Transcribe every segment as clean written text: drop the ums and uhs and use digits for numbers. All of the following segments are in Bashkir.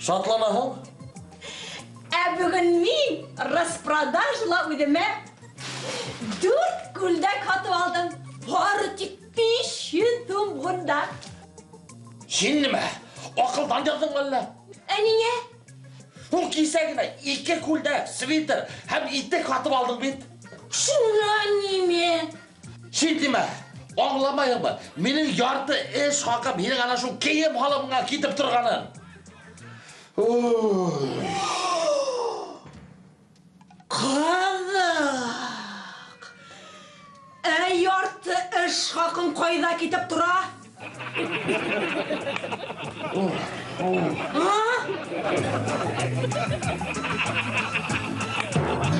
Шатланаһың? Ә бөгөн мин распродажала үҙемә 4 күлдәк һатып алдым. Бары тик 500 һум ғына. Һин нимә? Аҡылдан яҙҙың әллә? Ә ниңә? Ул кисә генә 2 күлдәк, свитер һәм итек һатып алдың бит. Шунан нимә? Һин нимә? Аңламайһыңмы? Минең ярты эш хаҡым һинең ана шул кейем һалымыңа китеп торғанын. Ҡыҙыҡ! Ә ярты эш хаҡың ҡайҙа китеп тора?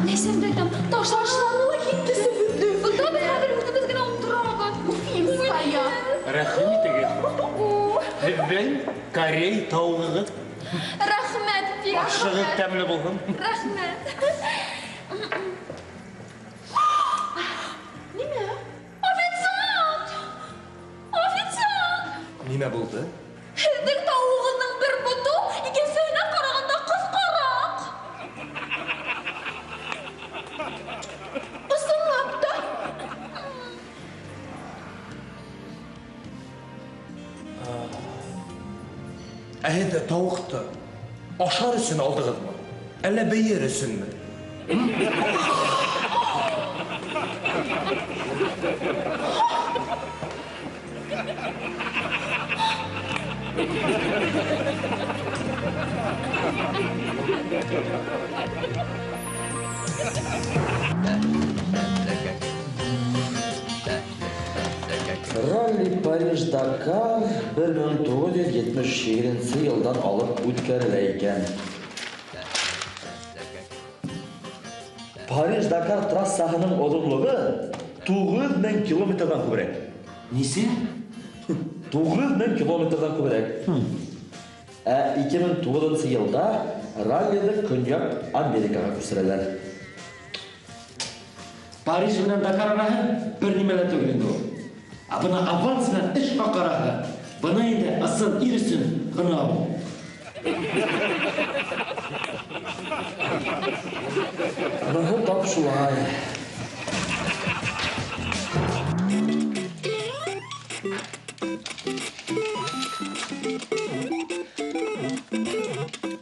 Ләйсән әйтәм, ташлануы китте бөттө. Бында беҙ хәҙер үҙебеҙ генә ултырабыҙ. Уфимская. Рәхим итегеҙ. Һеҙҙең корей тауығығыҙ. Рәхмәт, бик Ашығыҙ тәмле булһын. Рәхмәт. Нимә? Официант! Официант! Нимә булды? Һеҙҙең тауығыҙҙың бер бото икенсеһенә ҡарағанда ҡыҫҡараҡ. Ысынлап та. Ә һеҙ тауыҡты ашар өсөн алдығыҙмы? Әллә бейер өсөнмө? Ралли Париж-Дакар 1977 йылдан алып үткәрелә икән. Париж-Дакар трассаһының оҙонлоғо 9000 километрҙан күберәк. Нисә? 9000 километрҙан күберәк. Ә 2009 йылда раллиҙы Көньяҡ Америкаға күсерәләр. Париж менән Дакар араһы бер нимә лә түгел инде ул. Ә бына аванс менән эш хаҡы араһы, бына инде ысын ир өсөн ғына ул. Быныһы тап шулай.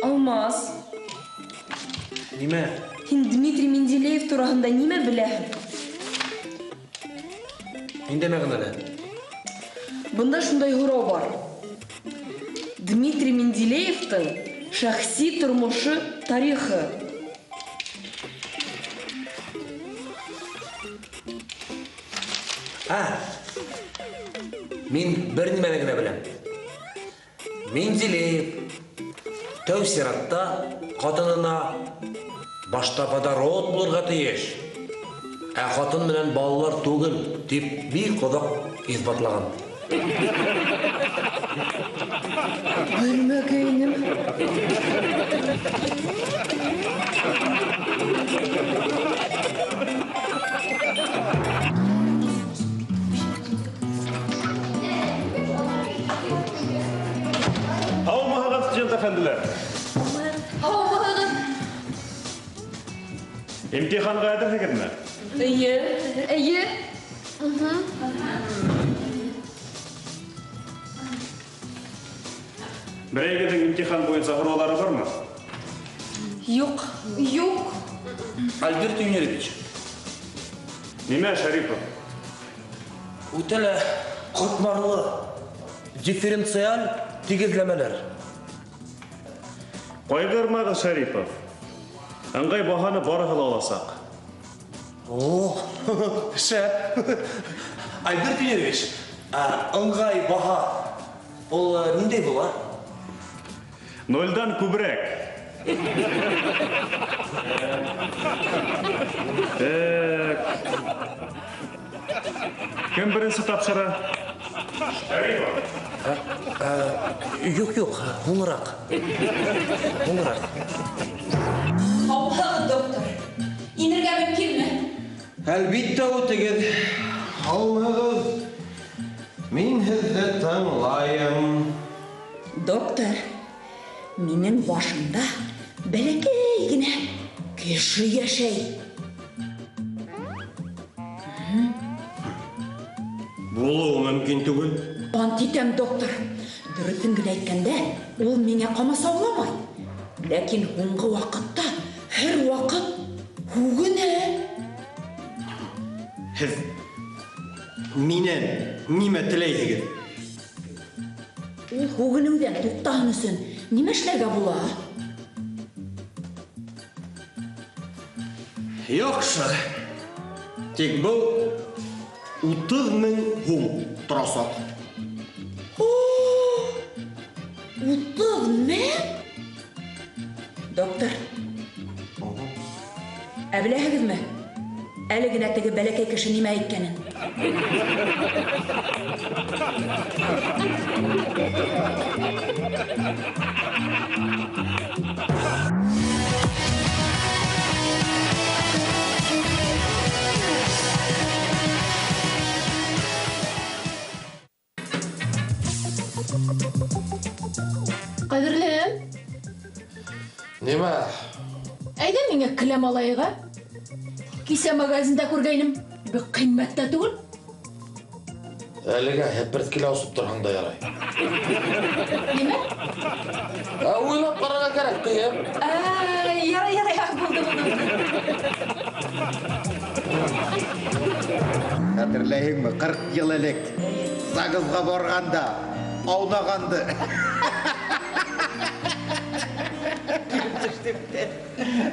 Алмаз. Нимә? Һин Дмитрий Менделеев тураһында нимә беләһең? Ниндәй мәғәнәлә? Бында шундай һорау бар. Дмитрий Менделеевтың шәхси тормошо тарихы. Мин бер нимәне генә беләм. Менделеев тәү сиратта ҡатынына башта водород булырға тейеш, ә ҡатын менән балалар түгел тип бик оҙаҡ иҫбатлаған. Белмәгәйнем. Һаумыһығыҙ, студент әфәнделәр. Һаумыһығыҙ. Имтиханға әҙерһегеҙме? Эйе. Эйе. Берәйегеҙҙең имтихан буйынса һорауҙары бармы? Юҡ. Юҡ. Альберт Юнирович. Нимә, Шәрипов? Үтә лә ҡатмарлы дифференциаль тигеҙләмәләр. Ҡайғырмағыҙ, Шәрипов. Ыңғай баһаны барыһы ла аласаҡ. О, шәп. Альберт Юнирович, ыңғай баһа Ул ниндәй була? Нольдан күберәк. Так. Кем беренсе тапшыра? Шәрипов. Юҡ, юҡ, һуңыраҡ. Һуңыраҡ. Һаумыһығыҙ, доктор. Инергә мөмкинме? Әлбиттә, үтегеҙ. Һаумыһығыҙ. Мин һеҙҙе тыңлайым. Доктор, минең башымда бәләкәй генә кеше йәшәй. Булыуы мөмкин түгел. Ант итәм, доктор. Дөрөҫөн генә әйткәндә, ул миңә ҡамасауламай. Ләкин һуңғы ваҡытта һәр ваҡыт һүгенә. Һеҙ минән нимә теләйһегеҙ? Ул һүгенеүҙән туҡтаһын өсөн нимә эшләргә була? Яҡшы. Тик был 30 мең һум торасаҡ. 30 мең? Доктор, ә беләһегеҙме? Әле генә теге бәләкәй кеше нимә әйткәнен? Ҡәҙерлем. Нимә? Әйҙә миңә келәм алайыҡ, ә? Кисә магазинда күргәйнем, бик ҡиммәт тә түгел. Әлегә һеперткелә осоп торһаң да ярай. Нимә? Ә, уйлап ҡарарға кәрәк, тием. Ярай, ярай, булды, булды. Хәтерләйһеңме, 40 йыл элек Загызға барғанда аунағанды.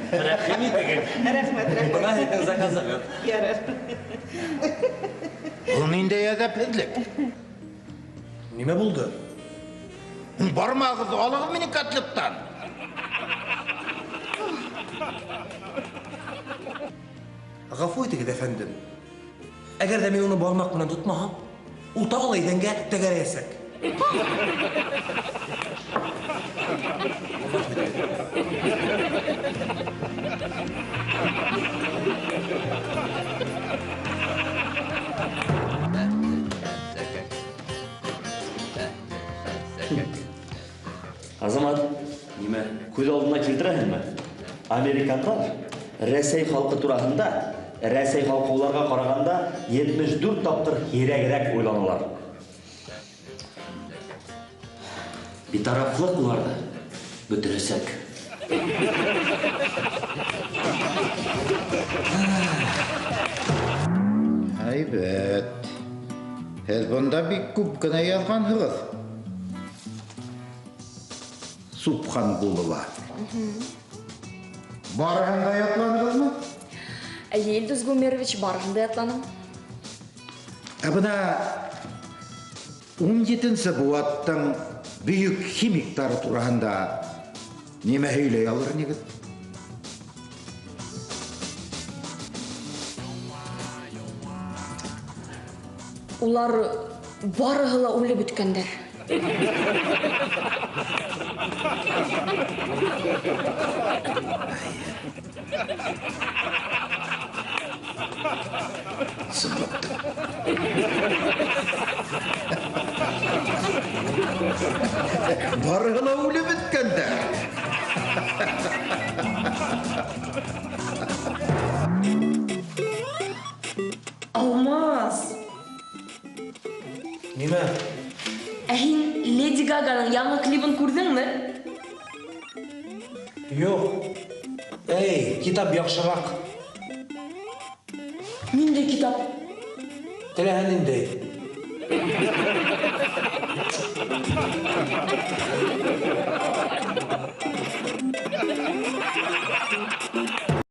Рәхим итегеҙ. Рәхмәт, рәхмәт. Бына һеҙҙең заказығыҙ. Ярар. Был ниндәй әҙәпһеҙлек? Нимә булды? Бармағыҙ, алығыҙ мине котлеттан. Ғәфү итегеҙ, әфәндем. Әгәр ҙә мин уны бармаҡ менән тотмаһам, ул тағы ла иҙәнгә тәгәрәйәсәк. Азамат, нимә, күҙ алдына килтерәһеңме? Американдар Рәсәй халҡы тураһында, Рәсәй халҡы уларға ҡарағанда 74 тапҡыр һирәгерәк уйланалар. Битарафлыҡ уларҙы бөтөрәсәк. Һәйбәт. Һеҙ бында бик күп кенә яҙғанһығыҙ. Субхангулова. Барыһын да ятланығыҙмы? Әйе, Илдус Гумерович, барыһын да ятланым. Ә бына 17-нсе быуаттың бөйөк химиктары тураһында нимә һөйләй алыр инегеҙ? Улар барыһы ла үлеп бөткәндәр. Барыһы ла үлеп бөткәндәр. Алмаз. Нимә? Ә һин Леди Гаганың яңы клибын күрҙеңме? Юҡ. Эй, китап яҡшыраҡ. Ниндәй китап? Теләһә ниндәй.